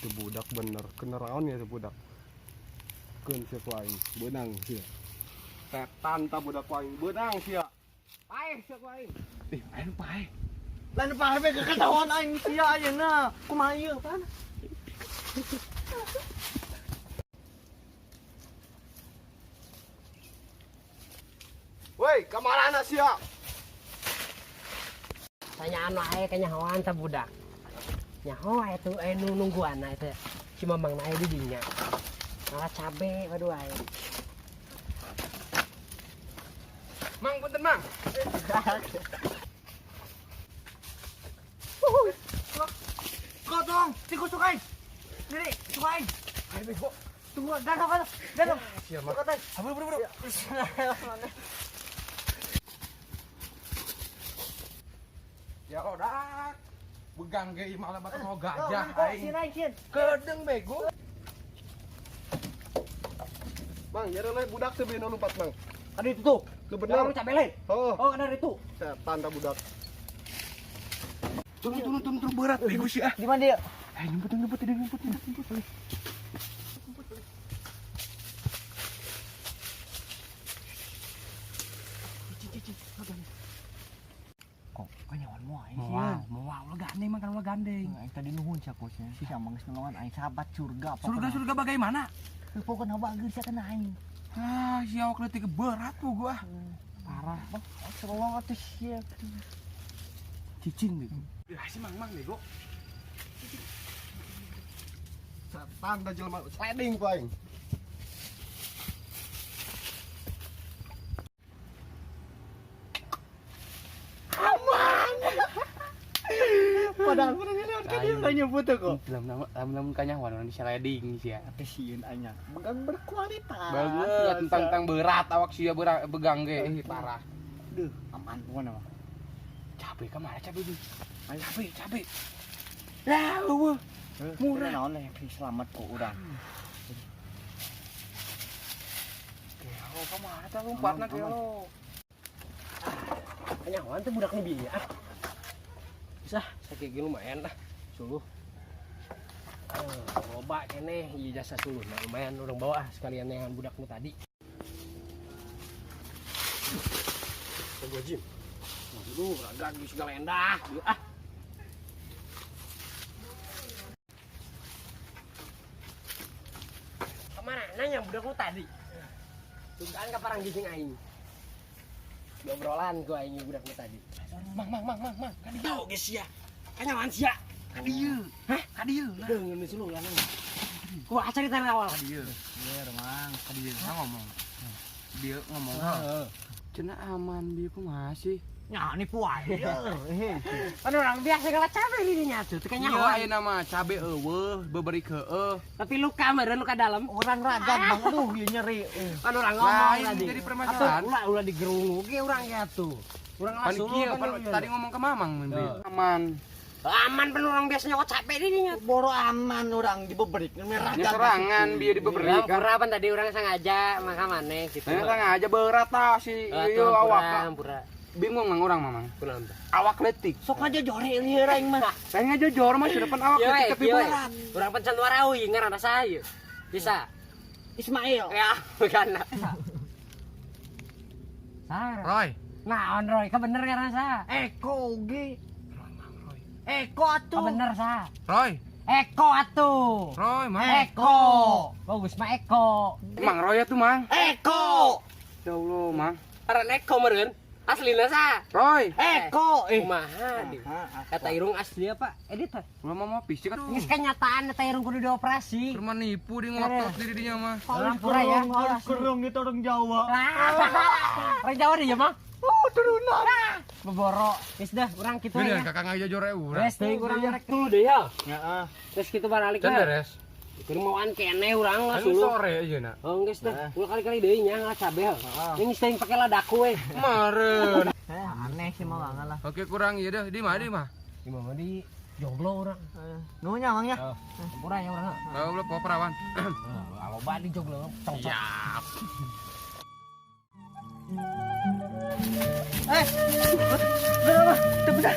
Itu budak bener kenaraon ya itu budak. Keun sia ku aing, beunang sia. Setan ta budak ku aing, beunang sia. Paeh sia ku aing. Ih, aing paeh. Lain paeh we keketahuan aing sia ayeuna. Kumaha ieu pan? Woi, kamarana sia? Tanyaan wae kanyahoan ta budak. Nyaho aya tuh aya nu nungguan eta. Si Mamang na aya di dinya. Malah cabe waduh aing. Mang, punten, Mang. Kau tolong, tikus suka aing. Diri, suka aing. Ayo bego. Tunggu, gano gano, gano. Sia mah. Kau Buru buru buru. Ya odak. Begang ge malah batur mau gajah aing. Sini aing sini. Kedeng bego. Mang, nyari le budak teh nu lompat, Mang. Ada itu tuh. Nu bener. Orang cabe lain. Oh, Oh, ada itu. setan ta budak. Turun turun turun turun berat bego sih ah. Di mana dia? Eh, nyumput nyumput nyumput nyumput. Kok kanyawan moal aing Moal, moal ulah gandeng mang kan ulah gandeng. Aing tadi nuhun sia kosnya. Si Mang geus nolongan aing sahabat surga. Surga surga bagaimana? Pokokna bagus sia kana aing. Ah, si awak leutik berat tuh gua. Parah, Bang. Serowong atuh sia. Cicing bego. Ya si Mang Mang bego. Setan ta jelema sliding ku aing. Padahal mana lewat ka dieu nggak nyebut tuh kok. Dalam dalam kanyawan orang di sliding sih ya. Atuh sieun aing. Begang berkualitas. Banget tentang tentang berat awak sia berat begang ge ih parah. Duh, aman pokokna mah. Cabe kemana cabe bi? Cabe cabe. Lah eueuh. Murah. Naon lah yang selamat kok urang. Gelo kemana tah lompatna gelo. Kanyahoan teh budak nu bieu ah. Bisa, sakieu lumayan lah. Suluh. Loba keneh ieu jasa suluh nah, lumayan urang bawa ah sekalian neangan budak nu tadi. Gua jim. Waduh, raga geus galendah ieu ah. Kemana nanya budak lu tadi? Tunggaan ka parang giging aing. Diobrolan ku aing budak lu tadi. Mang mang mang mang mang ka dieu. Tahu geus sia. Kanyawan sia. Ka dieu. Hah? Ka dieu. Deung nu suluh lan. Kumaha carita awal? Ka dieu. Iya, Mang. Ka dieu ngomong. Dia ngomong. Heeh. Cenah aman bieu kumaha sih? Nya nipu aing. Kan orang biasa kalau cabe di dinya tuh, teu Iya kanyawan. ayeuna mah cabe eueuh, beberi heueuh. Tapi luka meureun luka dalam. Orang ragan Bang, aduh ieu nyeri. Kan orang ngomong Lain tadi. jadi permasalahan. Atuh, ulah ulah digerungu ge urang ya tuh. Urang Pan langsung kieu pan tadi ngomong ke Mamang mun Heeh. Aman. Aman pan orang biasa nyokot cabe di dinya. Boro aman urang dibeberik merah. Nya serangan bieu dibeberi Urang kan. pura pan tadi urang sengaja maka maneh gitu. Nah, sengaja berat tah si Atuh, ieu awak. Hampura, Bingung mang urang mamang. kunaon tah? Awak letik. Sok aja jore lieur aing mah. Saya ngajojor mah sudah pan awak Iya, letik tapi iya, berat. Urang pan warawi ngaranna saha ieu? Bisa. Ismail. Ya, bukan. Sar. Roy. Naon Roy, ka bener ngaranna saha? Eko oge. Roy mang Roy. Eko Ka atuh. bener saha? Roy. Eko atuh. Roy mang. Eko. Bagus mah Eko. Mang Roy atuh mang. Eko. Ya Allah mang. Ngaran Eko meureun. Aslina saha? Roy. Eko. Eh. Kumaha di? Kata irung asli apa? Edit teh. Ulah mau mau fisik atuh. Geus kenyataan eta irung kudu dioperasi. Rumah nipu di ngotot diri dinya mah. Orang pura ya. Harus kerung itu orang Jawa. Orang Jawa deh ya mah. Oh, turunan. Beboro. Geus dah urang kitu Bener ya. kakak ngajojor urang. Wes teuing urang rek dulu deh ya. Heeh. Terus kitu baralik Can lah. beres. Keur mauan keneh urang lah Kan suluh. sore aja nak. Oh geus dah. Ulah kali-kali deui nya ngalah cabe. Ini teuing pake ladaku we. Meren. Aneh sih mau lah. Oke kurang iya dah di mana di mah. Di mana di joglo urang. Nuhun nya Mang ya. Hampura ya urang. Tahu lo perawan. Loba di joglo. Siap. Eh. Berapa? Bentar.